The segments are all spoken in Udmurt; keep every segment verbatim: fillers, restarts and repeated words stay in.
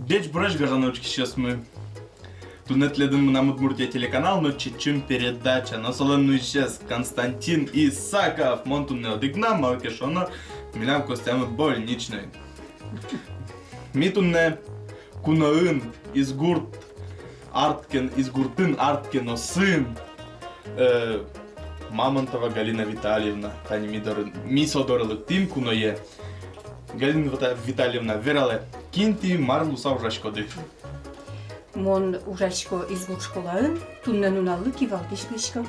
Ӟечбуресь, гажано учкисьёсмы! Туннэ тӥледын «Мынам Удмуртие» телеканал но «Чечым» передача, но солэн нуисьёсыз Константин Исаков. Мон туннэ одӥг нунал, малы ке шуоно, милям Костямы больничной. Ми туннэ куноын, Изгурт арткен, Изгуртын арткеносын, э, Мамонтова Галина Витальевна. Тани ми доры, ми со доры лыктӥм куное. Галина Вита-, Витальевна, вералэ, кин тӥ, мар луыса ужаськоды? Мон ужасько Изгурт школаын, туннэ нуналлы кивалтӥсь луисько.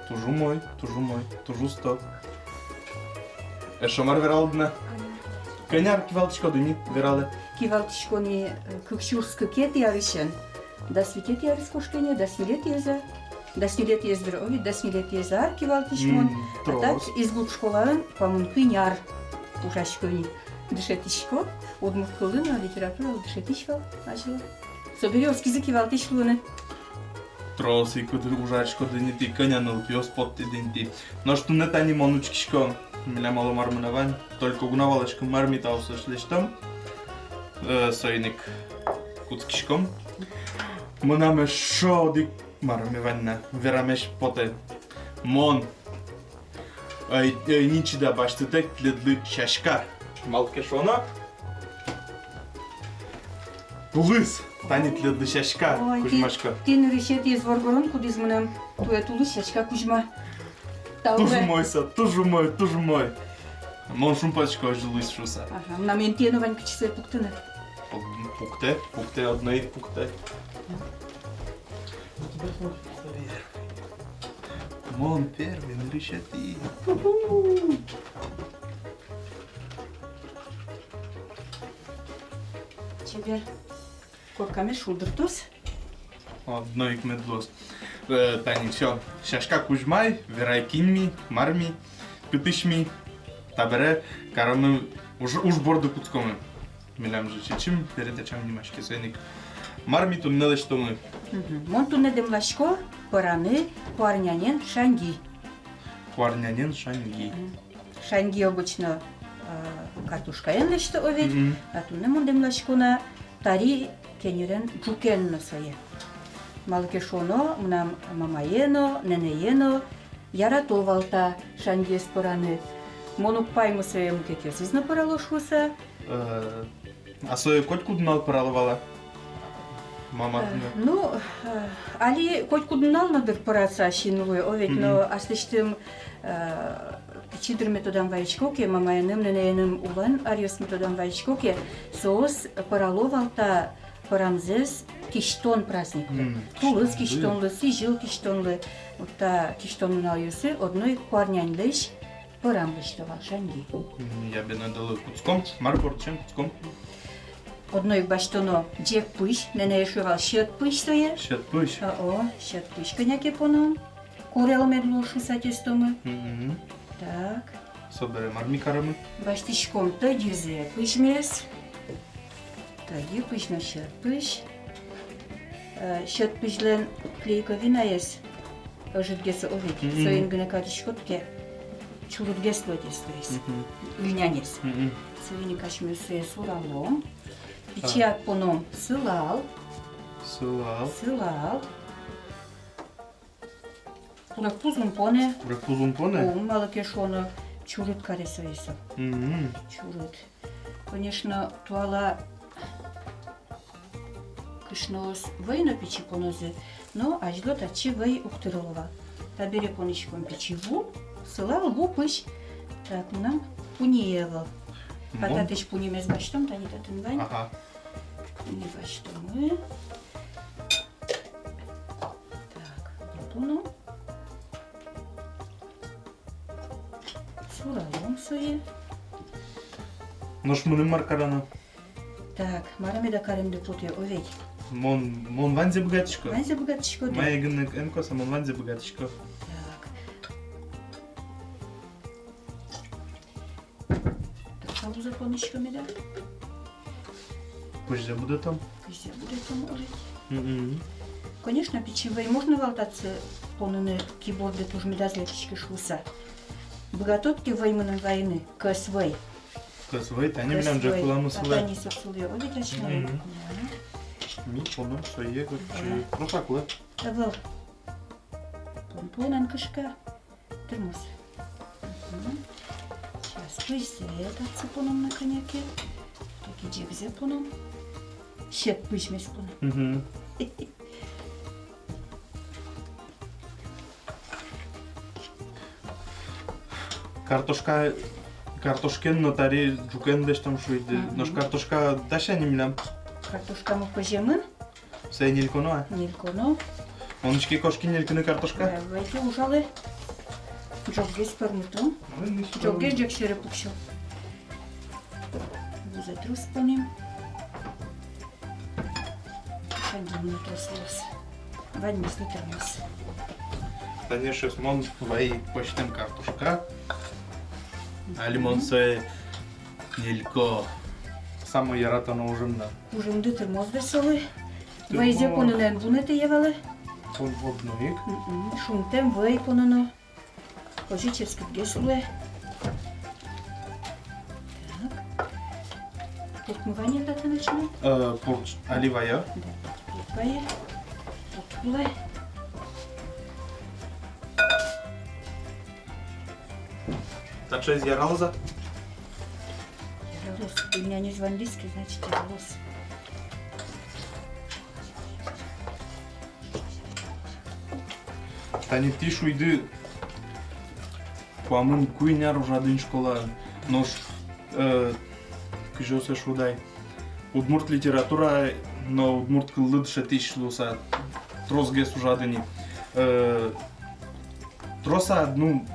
Туж умой, туж умой, туж усто. Эшшо мар вералоды на? Кӧня ар кивалтӥськоды ни, вералэ. Кивалтӥсько ни, э, кык сюрс кыкетӥ арысен дас витетӥ арез кошкене, дас ньылетӥез-а. Дас ньылетӥез, дыр, ой, дас ньылетӥез ар кивалтӥсько мон. М, трос. А так Изгурт школаын куамын куинь ар ужасько ни. Дышетӥсько, удмурт кыллы но литературалы дышетӥсь вал азьло. Собере оскизы кивалтӥсь луыны. Трос ик ужаськоды ни тӥ, кӧня нылпиос поттӥды ни тӥ. Нош туннэ тани мон учкисько, милям оло мар мынэ вань, только уг на валаськы, мар ми та усьтысь лэсьтом. Э, соин ик кутскиськом. Мынам эшшо одӥг, мар ми вань на, верамесь потэ. Мон, э, э, ничи да басьтытэк тӥледлы сяська. Малы ке шуоно, тулыс, тани тӥледлы сяська. Ой, кузьмасько. Тӥ, тӥ нырысетӥез воргорон, кудӥз мыным туэ тулыс сяська кузьма. Тау. Туж умой со, туж умой, туж умой. Мон шумпотӥсько, озьы луиз шуыса. Ага, мынам интые но вань кытчы сое пуктыны. Пук-, пуктэ, пуктэ, одно ик пуктэ. Мон первый, нырысетӥ. Чебер. Коркамес шулдыртоз. Одно ик мед луоз. Э, тани, всё. Сяська кузьмай, верай, кин ми, мар ми, кытысь ми. Табере каромы уж, уж борды кутскомы. Милям же «Чечым» передачамы нимаське, соин ик. Мар ми туннэ лэсьтомы? Мгм. Мон туннэ дэмласько пӧраны куарнянен шаньги. Куарнянен шаньги. Мгм. Шаньги обычно, э, картошкаен лэсьто, о ведь? Мгм. А туннэ мон дэмласько на тари кенерен ӝукен но сое. Малы ке шуоно, мынам мамае но, нэнэе но ярато вал та шаньгиез пӧраны. Мон уг паймы, сое мукетъёсыз но пӧрало шуыса. Э, а сое котькуд нунал пӧрало вал-а? Мама. Э, ну, э, али котькуд нунал но, дыр, пӧраса син луэ, о ведь, но аслэсьтым, э, пичи дырме тодам вайисько ке, мамаеным, нэнэеным улон аръёсме тодам вайисько ке, соос пӧрало вал та пӧрамзэс кисьтон праздниклы. М, тулыс кисьтонлы, сӥзьыл кисьтонлы. Вот та кисьтон нуналъёсы одно ик куарняньлэсь пӧрам лэсьто вал шаньги. М, я бен, ойдолэ кутском, мар бордысен кутском? Одно ик басьтоно ӟег пызь, нэнэ шуэ вал сьӧд пызь сое. Сьӧд пызь. О, сьӧд пызь кӧня ке поно. Корелы мед луоз шуыса тестомы. Мгм. Так. Собере мар ми каромы? Басьтӥськом тӧдьызэ пызьмес. Тӧдьы пызь но сьӧд пызь. Э, сьӧд пызьлэн клейковинаез ӧжытгес, о ведь. Мгм. Соин гинэ кариськод ке, чурытгес луэ, то есть. Мгм. Ыльнянез. Мгм. Соин ик асьмеос сое суралом. А. Пичияк поном сылал. Сылал. Сылал. Курегпуз ум понэ. Курегпуз ум понэ? Ум, малы ке шуоно, чурыт каре сое со. Мгм. Чурыт. Конечно, туала кышноос вӧй но пичи понозы, но азьло татчы вӧй уг тырыло вал. Табере понӥськом пичи ву, сылал ву пызь. Так, мынам пуние ӧвӧл. Мон... А татысь пунемес басьтом, тани татын вань. Ага. Пуне басьтомы. Так, ву поном. Суралом сое. Нош мыным мар кароно? Так, мар меда каремды потэ, о ведь? Мон, мон ваньзэ быгатӥсько. Ваньзэ быгатӥськод-а? Мае гинэ эн косо, мон ваньзэ быгатӥсько. Так. Так, калузэ понӥсько меда? Пызьзэ будэтом. Пызьзэ будэтом, о ведь. Мгм. Конечно, пичи вӧй можно вал татчы поныны, ки борды туж медаз лэсьтӥськы шуыса. Быгатод ке вӧй мыным вайыны, кӧс вӧй. Кӧс вӧй, тани милям ӝӧк вылам сылэ. Тани со сылэ, о, ведь ачим. Мгм. Да. Ми поном сое, короче, трос ик луэ. Ӧвӧл. Пон, понэн кышка. Тырмоз. Мгм. Сейчас пызьзэ татчы поном на кӧня ке. Таки ӟегзэ поном. Сьӧд пызьмес поном. Мгм. Картошка, картошкаен но таре ӝукен лэсьтом шуиды. Мгм. Нош картошка дась-а ни милям? Картошка мукоземын. Сое ньыльконо-а? Ньыльконо. Мон учке кошки ньылькыны картошка. Э, вайке ужалэ. Ӝоггес пӧрмытом. Ӝоггес ӝӧк сьӧры пуксё. Вузэ трос понӥм. Шаньгим но трос луоз. Ваньмыз но тырмоз. Конечно, мон вай пӧзьтэм картошка. Али мон сое ньылько. Самой яратоно ужым на. Ужымды тырмоз весёлый. Тырмоз. Вӧйзэ понын эн вунэтэ, я валэ. Тон водно ик. Мгм. Шунтэм вӧй пононо. Озьы ческытгес луэ. Так. Пуртмы вань-а татын ачим? Э, пурт али вайо. Да, пурт вайо. Пурт кулэ. Таӵеез яралоз-а? Яралоз. Пельнянез вандӥське, значит, яралоз. Тани тӥ шуиды, куамын куинь ар ужады ни школаын. Нош, э, кызьы сое шуод ай, удмурт литература но удмурт кыллы дышетӥсь луыса тросгес ужады ни. Э, трос-а, ну,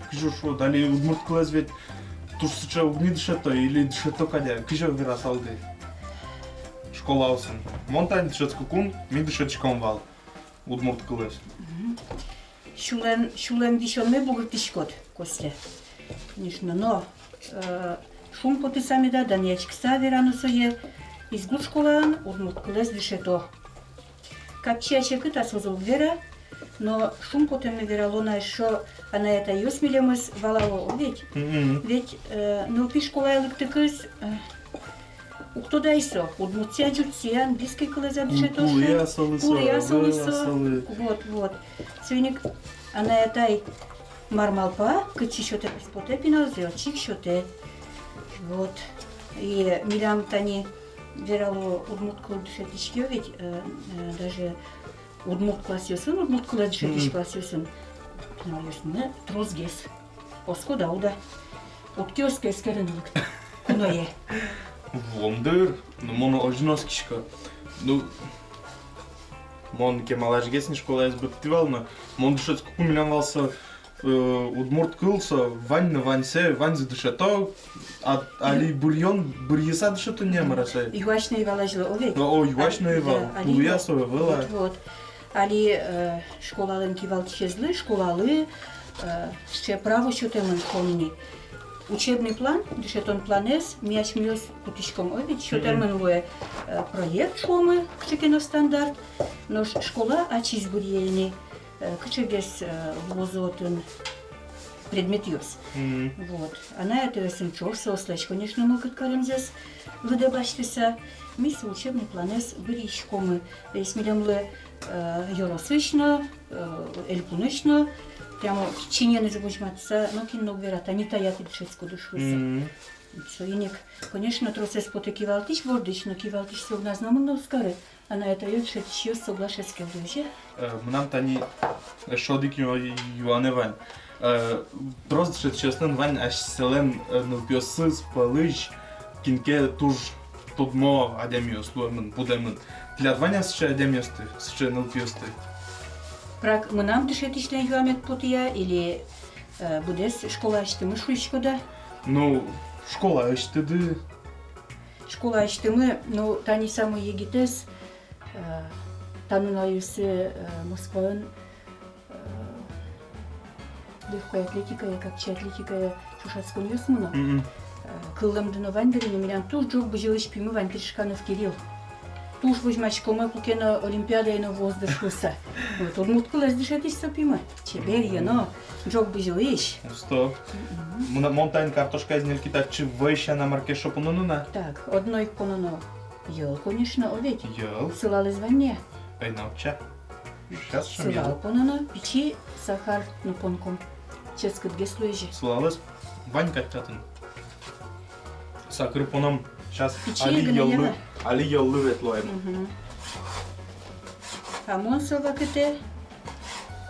кызьы шуод, али удмурт кылэз ведь туж сыӵе уг ни дышето, или дышето кадь-а, кызьы верасалды школаосын? Мон тани дышетскыкум, ми дышетӥськом вал удмурт кылэз. Мгм. Сюлэм, сюлэм висёнме бугыртӥськод, Костя. Конечно, но, э, шумпотыса меда, данъяськыса верано сое, Изгурт школаын удмурт кылэз дышето. Капчи-а, секыт-а, со зол вера, но шумпотэммы верало на, эшшо анай-атайёс милемыз валало, о ведь? Мгм. Ведь, э, нылпи школае лыктыкыз, э, уг тодэ ай со, удмуртсэ-а, ӟучсэ-а, английской кылэз-а дышето шуо. Кулэ-а солы со, кулэ-а солы со. Вот, вот. Соин ик анай-атай мар малпа, кытчы сётэм потэ пиналзэ, отчы ик сётэ. Вот. И милям тани верало, удмурт кыл дышетӥське ведь, э, э, даже удмурт классъёсын, удмурт кылэз дышетӥсь классъёсын. Пиналъёсмы тросгес. Оско да, уд-а? Уд ке оске, эскерыны лыкто. Куное. Вуом дыр, но мон озьы но оскисько. Ну, мон кемалась гес ни школаез быдтӥ вал, но мон дышетскыкум, милям вал со, э, удмурт кыл со, вань но ваньзэ, ваньзэ дышето, а, али быръён, быръыса дышето ни, мар-а сое. Юась но ӧй вал азьло, о ведь? О, юась но ӧй вал, да, али кулэ-а со, ӧвӧл-а. Вот, вот. Али, э, школалэн кивалтӥсезлы, школалы, э, сыӵе право сётэмын, шуом ини. Учебный план, дышетон планэз ми асьмеос кутӥськом, о ведь, сётэмын луэ, э, проект, шуомы, кыӵе ке но стандарт, нош школа ачиз быръе ини, э, кыӵегес, э, луозы отын предметъёс. Мгм. Вот. Анай-атайёсын ӵош соослэсь, конечно, мылкыд каремзэс лыдэ басьтыса, ми со учебный планэз быръиськомы. Весь милемлы, э, ёросысь но, э, элькунысь но, прямо чиньыеныз возьматыса, нокин но уг вера, тани таяз тӥ дышетскоды шуыса. Мгм. Соин ик, конечно, тросэз потэ кивалтӥсь бордысь, но кивалтӥсь со гинэ ӧз номыр но уз кары. Анай-атайёс, дышетӥсьёс соглашаться кылдэ, озьы-а? Э, мынам тани, э, эшшо одӥг ю-, юанэ вань. Э, трос дышетӥсьёслэн вань асьсэлэн, э, нылпиоссы пӧлысь кин ке туж тодмо адямиос луэмын, будэмын. Тӥляд вань-а сыӵе адямиосты, сыӵе нылпиосты? Прак мынам дышетӥсьлэн юамед потэ-а, или, э, быдэс школаысьтымы шуиськод-а? Ну, школаысьтыды. Школаысьтымы, ну, тани самой егитэз, э, та нуналъёсы, э, Москваын, э, лёгкой атлетикая, капчи атлетикая чошатсконъёс мыно. Мгм. Э, кыллэмды но вань дыр ини, милям туж ӝог бызьылӥсь пимы вань, Тришканов Кирилл. Туж возьмаськомы, куке но олимпиадае но вуоз дыр шуыса. Вот, удмурт кылэз дышетӥсь со пимы. Чеберъе но, ӝог бызёлӥсь. Усто. Мгм. Мон, мон тани картошкаез нельки, татчы вӧй сяна мар ке шо пононо на? Так, одно ик пононо йӧл, конечно, о ведь. Йӧл. Сылалэз вань ни-а? Ӧй на, отчы. Сейчас шумел. Сылал пононо, пичи сахар но понком. Ческытгес луэ же. Сылалэз вань кадь татын. Сакыр поном. Сейчас. Пичи али гинэ йӧллы, яра. Али йӧллы ветло ай. Мгм. А мон со вакытэ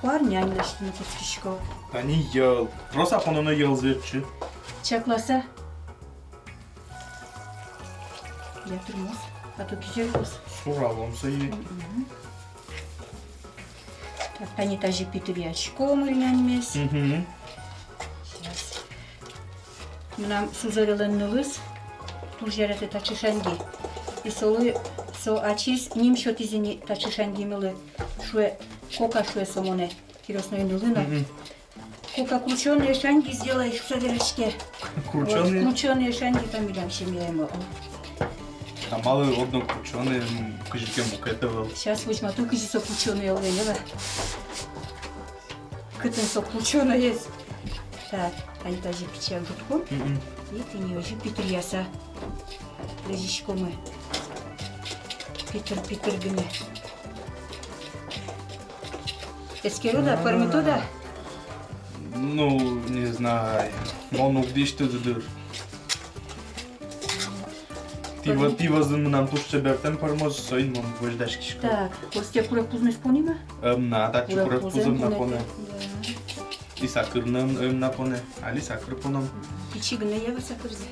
куарнянь лэсьтыны кутскисько. Тани йӧл. Просто пононо йӧлзэ отчы. Чакласа. Я, тырмоз. А то кизер луоз. Суралом сое. Мгм. Так, тани тазьы питыръяськом ырняньмес. Мгм. Сейчас. Мынам сузэрелэн нылыз туж яратэ таӵе шаньги. И солы, со ачиз ним сётӥз ини таӵе шаньгимылы. Шуэ, кока, шуэ, со монэ. Кирос но ини нылы но. Мгм. Кока, кручёные шаньги сделай, шуса вераське. Кручёные? Вот, кручёные шаньги та милям семьяямы. А малы одно кручёные, м, кызьы ке мукет ӧвӧл? Сейчас возьматом, кызьы со кручёный ӧвӧл, да? Кытын со кручёноез? Так, али тазьы пичияк ӝутком. Мгм. И тӥни озьы питыръяса лэзиськомы. Питыр, питыр гинэ. Эскерод-а, пӧрмытод-а? Ну, не знаю. Мон уг дӥсьты дыр. Тӥ вӧ-, тӥ вӧзын мынам туж чебертэм пӧрмоз, соин мон возьдаськисько. Так, Костя, курегпузмес понӥм-а? Ӧм на, татчы курегпуз ӧм на понэ. Да. И сакыр но ӧм на понэ. Али сакыр поном. Пичи гинэ ява сакырзэ.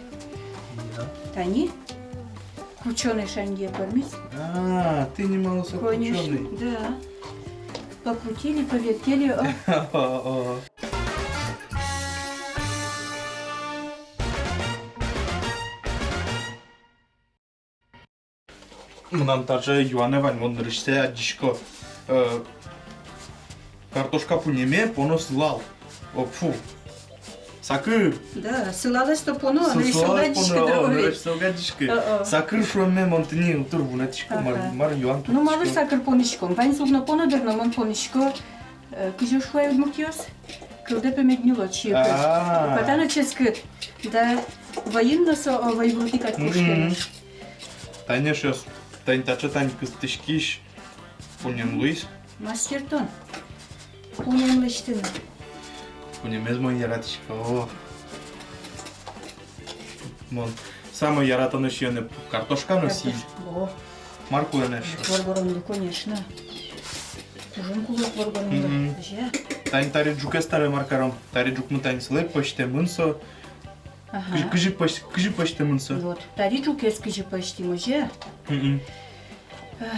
Да. Тани? Кручёный шаньгие пӧрмиз. А, тӥни малы со кручёный. Конечно, да. Покрутили, повертели, о. О, о. Мынам таӵе юанэ вань, мон нырысьсэ адӟисько. Э, картошка пунеме поно сылал. О, фу. Сакыр. Да, сылалэз-то поно, но ещё сылалэз гадишкы поно, дыр, о, но ведь. Ещё гадишкы. О, о. Сакыр шуэме мон тӥни утыр вунэтӥсько, ага, мар, мар юан. Ну, малы сакыр понӥськом? Ваньзэ уг но поно дыр, но мон понӥсько. Э, кызьы шуо удмуртъёс? Кылдэ пе мед ньыло чиыкы. А. Патано ческыт. Да, вӧйын но со, о, вӧйбуртӥ кадь кошке но. Мгм. Тани, эшъёс, тани таӵе, тани кыстӥськись. Пунем луиз. Мастер тон. Пунем лэсьтыны. Пунемез мон яратӥсько. О. Мон самой яратоно сиёнэ картошка но сӥль. Картош-, о. Мар кулэ на эшшо? Воргоронлы, конечно. Ужын кулэ воргоронлы. Мгм. Кызьы? Тани тариджукез табере мар каром? Тариджукмы тани сылэ пӧзьтэмын со. Ага. Кызьы, кызьы пӧзь-, кызьы пӧзьтэмын со? Вот. Тариджукез кызьы пӧзьтӥм, озьы-а? Мгм. Э,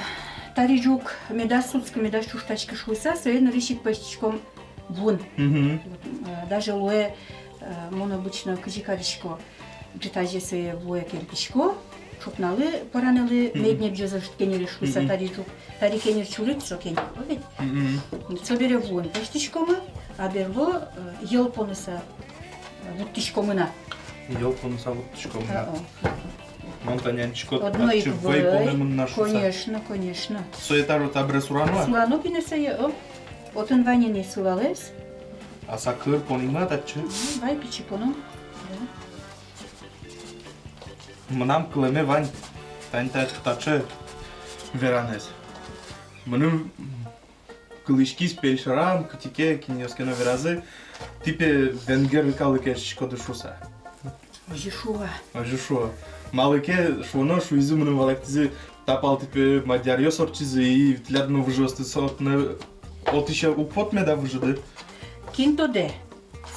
тариджук медаз сутскы, медаз чуштаськы шуыса, сое нырысь ик пӧзьтӥськом вуын. Мгм. Вот, э, даже луэ, э, мон обычно кызьы карисько, ӝытазе сое вуэ кельтӥсько, ӵукналы, поранэлы, мгм, мед небӟозы ӝыт кенере шуыса, мгм, тариджук, тари кенер чурыт со кенер, о ведь? Мгм. Собере вуын пӧзьтӥськомы, а берло, э, йӧл поныса, э, вуттӥськомы на. Йӧл поныса вуттӥськомы на. О-о. Мон тани адӟисько, одно ик татчы вӧй, вӧй понэмын на шуыса. Конечно, конечно. Сое табере сурано-а? Сурано гинэ сое, о. Отын вань ини сылалэз. А сакыр понӥм-а татчы? М, вай пичи поном. Да. Мынам кылэме вань тани та-, таӵе веранэз. Мыным кылӥськиз пель шорам, кытӥ ке, кинъёс ке но веразы, тӥ пе венгер калыкез сиськоды шуыса. Озьы шуо-а? Озьы шуо. Малы ке шуоно, шуизы мыным, валэктӥзы, та пал тӥ пе мадьяръёс ортчизы, и тӥляд но выжыосты со отын, отысь уг поты меда выжыды. Кин тодэ?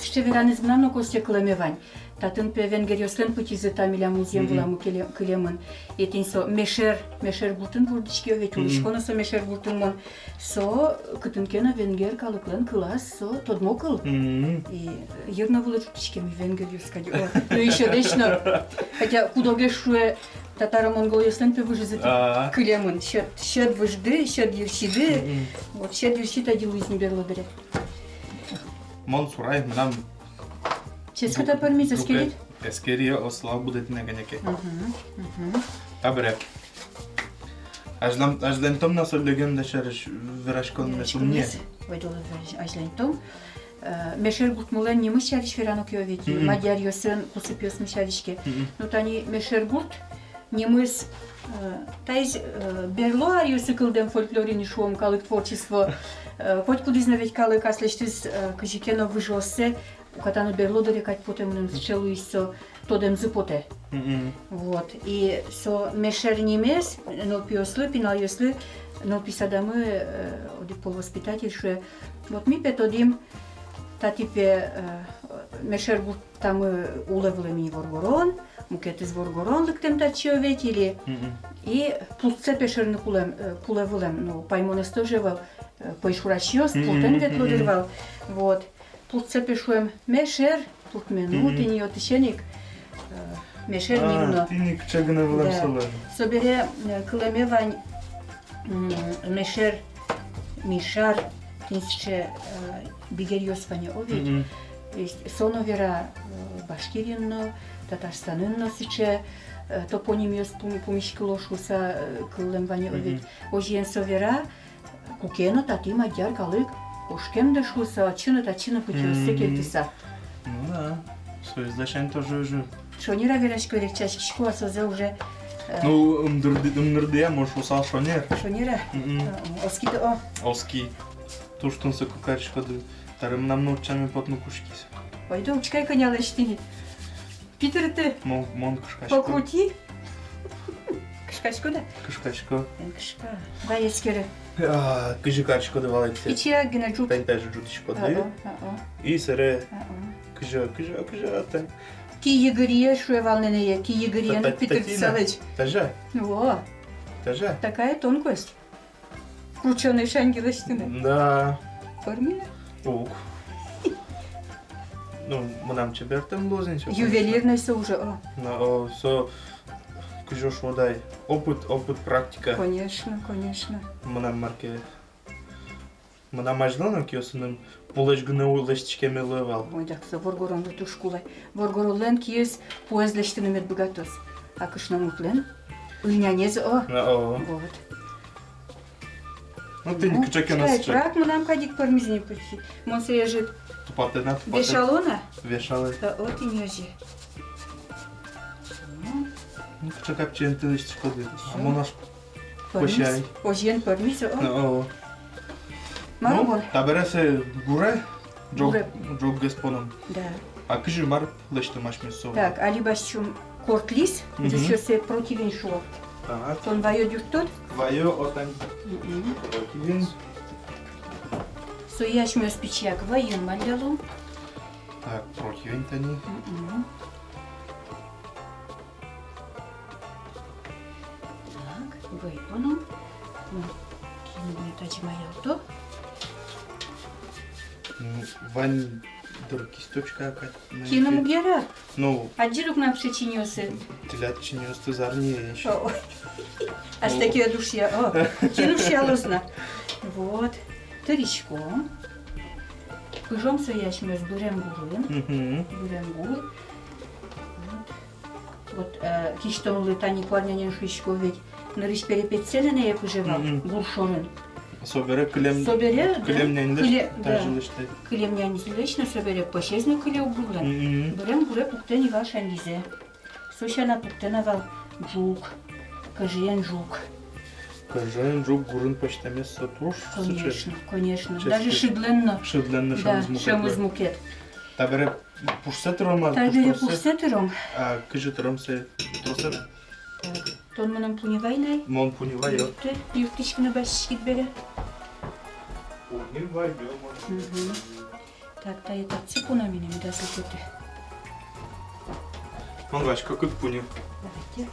Сыӵе веранэз мынам но, Костя, кылэме вань. Татын пе венгеръёслэн пытьызы та милям музъем, мгм, выламы кыле-, кылемын. И тӥни со мешер, мешер гуртын вордӥське, ведь, мгм, улӥсько но со мешер гуртын мон. Со кытын ке но венгер калыклэн кылаз, со тодмо кыл. Мгм. И йырно вылэ ӝутӥське ми венгеръёс кадь. О, ну, ещё дэсь но. Хотя куд-огез шуэ, татаро-монголъёслэн пе выжызы, а, кылемын. Сьӧд, сьӧд выжды, сьӧд йырсиды. Мгм. Вот сьӧд йырси тадь луиз ни берло бере. Мон сурай, мынам. Ческыт-а пӧрмиз, эскерид? Эскери, о, сылал будэтӥ на кӧня ке. Мгм, мгм. Табере. Азьлан-, азьланьтом на со легенда сярысь вераськон. Вераськон мед умне. Ойдолэ вераськ-, азьланьтом. Э, мешер гуртмылэн нимыз сярысь верано ке, ведь мадьяръёслэн кусыпъёсмы сярысь ке. Ну, тани мешер гурт нимыз, э, таиз, э, берло аръёсы кылдэм фольклорын, шуом, калык творчество. Э, котькудӥз но ведь калык аслэсьтыз, э, кызьы ке но выжыоссэ уката но берло дыре кадь потэ, мыным сыӵе луиз со, тодэмзы потэ. Вот. И со мешер нимез нылпиослы, пиналъёслы, нылпи садамы, э, одӥг пол воспитатель шуэ: вот ми пе тодӥм, татӥ пе, э, мешер гуртамы улэ вылэм ини воргорон, мукетыз воргорон лыктэм татчы ведь, или. И пуртсэ пе шерыны кулэм, э, кулэ вылэм, ну, паймонэз тоже вал, э, пӧйшурасьёс пуртэн ветло дыр вал. Вот. Пуртсэ пе, шуэм, мешер пуртме, ну, тӥни отысен ик, э, мешер ним но. Тӥни кыӵе гинэ вылэм солэн. Собере, э, кылэме вань, м, мешер, мишар, тӥни сыӵе, э, бигеръёс вань, о, ведь. То есть со но вера, э, Башкириын но, Татарстанын но сыӵе, э, топонимъёс пум-, пумиськыло шуыса, э, кылэм вань, о, ведь. Озьыен со вера, куке но татӥ мадьяр калык кошкем дыр шуыса, отчы но, татчы но пытьыоссэ кельтыса. Ну да. Соиз ласянь тоже уже. Шонер-а верасько, лек часькисько-а, созэ уже, э, ну, ымнырды-, ымнырдыя, мон шуысал, шонер. Шонер-а? Э, оскиды, о. Оски. Туж тунсыко кариськоды. Табере мынам но утчаме потыны кутскиз. Ойдо, учкы ай кӧня лэсьтӥ ни. Питырты. Мон, мон кышкасько. Покрути. Кышкаськод-а? Кышкасько. Эн кышка. Вай, эскеры. А, кызьы кариськоды, валэксэ. Пичияк гинэ ӝут. Тань тазьы ӝутӥськоды. А-а, а-а. И сэре. А-а. Кызьы, кызьы, кызьы, а, тань. Ки йыгырие, шуэ вал нэнэе, ки йыгырие но питыртысалыч. Тазьы-а? О. Тазьы-а? Такая тонкость. Кручёный шаньги лэсьтыны. Да. Пӧрмиз-а? Уг. Ну, мынам чебертэм луоз ини со. Ювелирной со уже, о. Но, о, со, кызьы шуод ай, опыт, опыт, практика. Конечно, конечно. Мынам мар ке, мынам азьло но киосыным пулэсь гинэ уй лэсьтӥськеме луэ вал. Ой, дак со воргоронлы туж кулэ. Воргоронлэн киыз пуэз лэсьтыны мед быгатоз. А кышномуртлэн ыльнянез, о. Но, о. Вот. Ну, тӥни кыӵе ке но сыӵе. Чай, трак мынам кадь ик пӧрмиз ни пыӵи. Мон сое ӧжыт. Тупатэ на, тупатэ. Вешало на? Вешало. Да, о, тӥни озьы. Ну, кыӵе капчиен тӥ лэсьтӥськоды. А мон аж пӧрмиз. Пӧсяй. Озьыен пӧрмиз, о. Ну, о. Мар бон. Табере сое гуре. Ӝог-, ӝоггес поном. Да. А кызьы, мар лэсьтом асьмеос со? Так, али басьтӥм кортлист, мгм, ӟучъёсы противень шуо. Так. Тон ваёд, юрттод? Ваё, отын. Мгм. Противень. Сое асьмеос пичияк вӧйын маллялом. Так, противень тани. Мгм. Так, вӧй поном. М, кинэ мон тазьы маялто. Ну, вань дыр кисточка кадь. Кинэ мугера? Ну. Адӟид ук на сыӵе чиньыосы. Тӥляд чиньыосты зарни ещё. О, ой. Астэ ке душъя, о. Кин душъялоз на. Вот. Тыриськом. Пыжом сое асьмеос бырем гурын. Мгм. Бырем гур. Вот. Вот, э, кисьтонлы тани куарнянен шуисько ведь, нырысь перепечсэ нэнэ пыже вал, мгм, гур шорын. Собере кылем, собере, да, кылем няньлэсь, кыле-, да, тазьы лэсьтэ. Кылем няньлэсь но собере пӧсез но кыле ук гурлэн. Мгм. Бырем гуре пуктэ ни вал шаньгизэ. Со сяна пуктэ на вал ӝук, кӧжыен ӝук. Кӧжыен ӝук гурын пӧзьтэмез со туж сыӵе. Конечно, конечно. Ческыт. Даже шыдлэн но. Шыдлэн но, да, шӧмыз мукет. Шӧмыз мукет. Табере пушсэ тыром-а? Табере пушсэ тыром. А кызьы тыром сое? Тросэз? Так. Тон мыным пуньы вай на ай. Мон пуньы ваё. Юртты, юрттӥськыны басьтӥськид бере. Пуньы ваё мон. Мгм. Так, тае татчы поном ини, медаз лыкты. Мон васько кык пуньы. Давайте.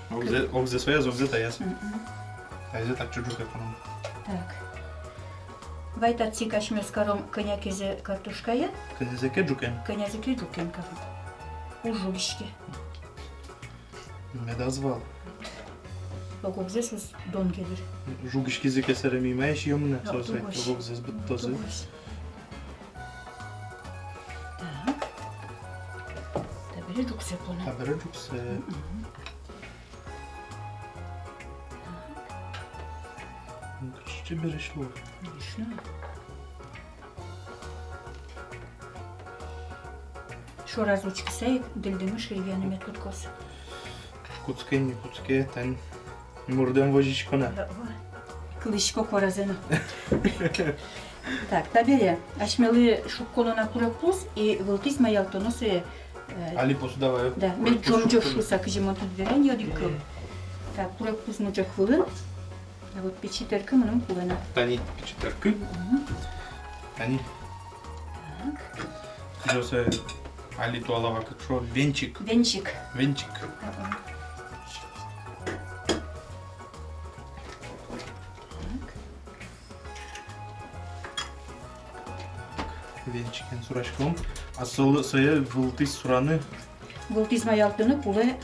Огзэ, огзэ сояз, огзэ таяз. Мгм. Таяз татчы ӝуке поном. Так. Вай татчы ик асьмеос каром кӧня кезэ картошкаен. Кӧнязэ ке ӝукен. Кӧнязэ ке ӝукен каром. Уж жугиське. Медаз вал. Ог-огзэс уз донге дыр. Жугиськизы ке, сэре ми маиз ёмны, а, соос ведь тугось. Ог-огзэс быдтозы. Тугось. Так. Табере ӝуксэ поном. Табере ӝуксэ. Мгм. Так. Чебересь луэ. Конечно. Шораз учкыса ик дыльдымы ширъяны мед кутскоз. Кутске, не кутске, тань мурдэм возисько на. Да, ва. Кылӥсько куаразэ но. Так, табере асьмелы шукконо на курегпуз и вылтӥз маялтоно сое, э, али посуда ваё. Да, мед ӝом ӝож шуса, кызьы мон тӥледлы верай ни одӥг кыл. Мгм. Так, курегпуз но ӝӧк вылын. А вот пичи тэркы мыным кулэ на. Тани пичи тэркы. Мгм. Тани. Так. Кызьы сое али туала вакытэ шуо, венчик. Венчик. Венчик. Ага. Так. Венчикен сураськом. А солы, сое вылтӥз сураны. Вылтӥз маялтыны кулэ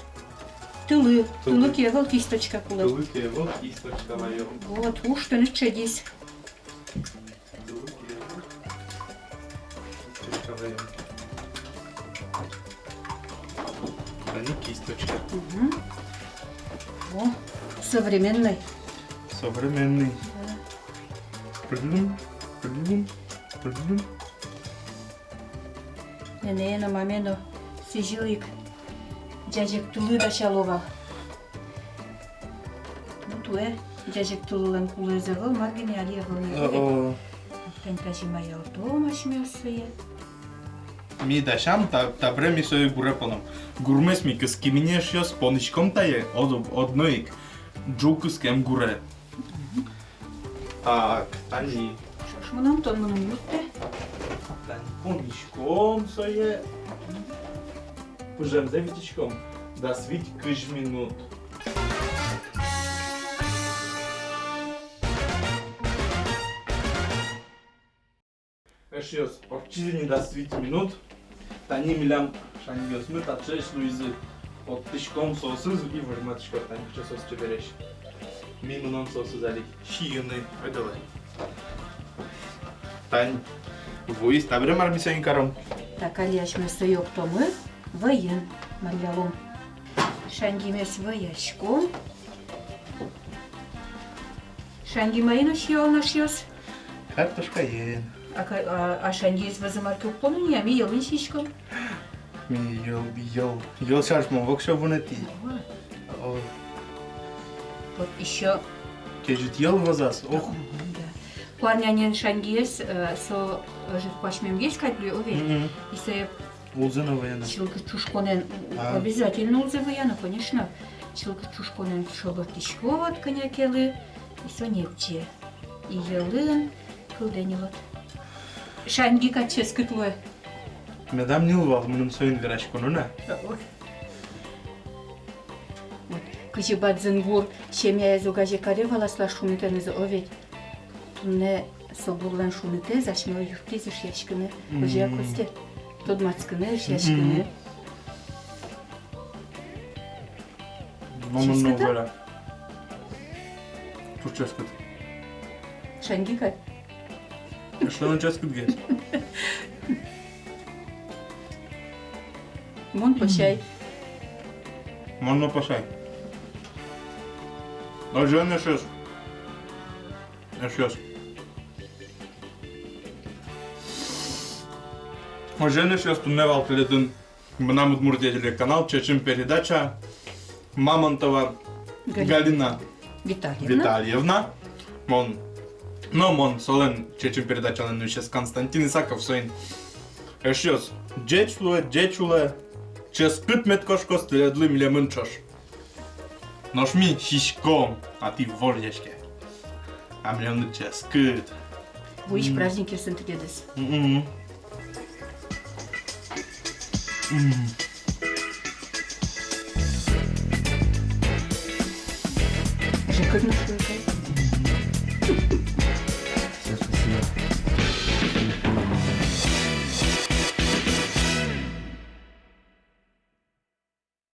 тылы. Тылы. Тылы ке ӧвӧл, кисточка кулэ. Тылы ке ӧвӧл, кисточка ваё. Вот, уж тыныд шедиз. Тылы ке ӧвӧл, кисточка ваё. Тани кисточка. Мгм. О, современный. Современный. Да. Пыдылым, пыдылым, пыдылым. Нэнэе но, мамае но сӥзьыл ик ӟазег тылы дасяло вал. Ну, туэ ӟазег тылылэн кулэез ӧвӧл, мар гинэ али ӧвӧл ни. О-о. Тань тазьы маялтом асьмеос сое. Ми дасям, та, табере ми сое гуре поном. Гурмес ми кыским ини, эшъёс, поныськом тае, од-, одно ик ӝу кыскем гуре. Мгм. Так, тани. Ӵош мыном, тон мыным юрттэ. Тани поныськом сое. Пыжемзэ витиськом. Дас вить-кызь минут. Эшъёс, ортчиз ини дас вить минут. Тани милям шаньгиосмы таӵеесь луизы. Поттӥськом соосыз и возьматӥськом, тани кыӵе соос чебересь. Ми мыном соосыз али сиыны, ойдолэ. Тань вуиз, табере мар ми соин каром? Так, али асьмеос сое октомы, вӧйын маллялом. Шаньгимес вӧяськом. Шаньги маин сиё, эшъёс? Картошкаен. А ка-, а, а шаньгиез вӧзы мар ке уг поны ни, а ми йӧлын сиськом. Ми йӧл, йӧл, йӧл сярысь мон воксё вунэтӥ. Ага. О. Вот ещё. Кезьыт йӧл вӧзаз, ох. Мгм, да. Куарнянен шаньгиез, э, со ӧжыт куасьмемгес кадь луэ, оведь. Мгм. И сое улзэ но вӧяно. Чылкыт ӵушконэн, а, обязательно улзэ вӧяно, конечно. Чылкыт ӵушконэн шобыртӥськод кӧня ке лы, и со непче. И йӧлын кылдэ ни вот. Шаньги кадь ческыт луэ. Медам ньыл вал, мыным соин вераськоно на. Ой. Вот. Кызьы бадӟым гур семьяез огазе каре вал аслаз шунытэныз, оведь. Туннэ со гурлэн шунытэз асьмелы юрттӥз эшъяськыны. Озьы-а, Костя? Тодматскыны, эшъяськыны. Мгм. Мамон но уг вера. Ческыт-а? Туж ческыт. Шаньги кадь. Эшшо но ческытгес. Мон пӧсяй. Мон но пӧсяй. Озьыен, эшъёс. Эшъёс. Озьыен, эшъёс, туннэ вал тӥледын «Мынам Удмуртие» телеканал, «Чечым» передача, Мамонтова Галина, Галина Витальевна. Витальевна. Мон, но мон солэн, «Чечым» передачалэн нуисез Константин Исаков, соин. Эшъёс, ӟеч луэ, ӟеч улэ, ческыт мед кошкоз тӥледлы милемын ӵош. Нош ми сиськом, а тӥ вожъяське. А милемлы ческыт. Вуись праздникъёсын тӥледыз. Мгм. Мгм. Ӝӧкыт но шуэ кадь.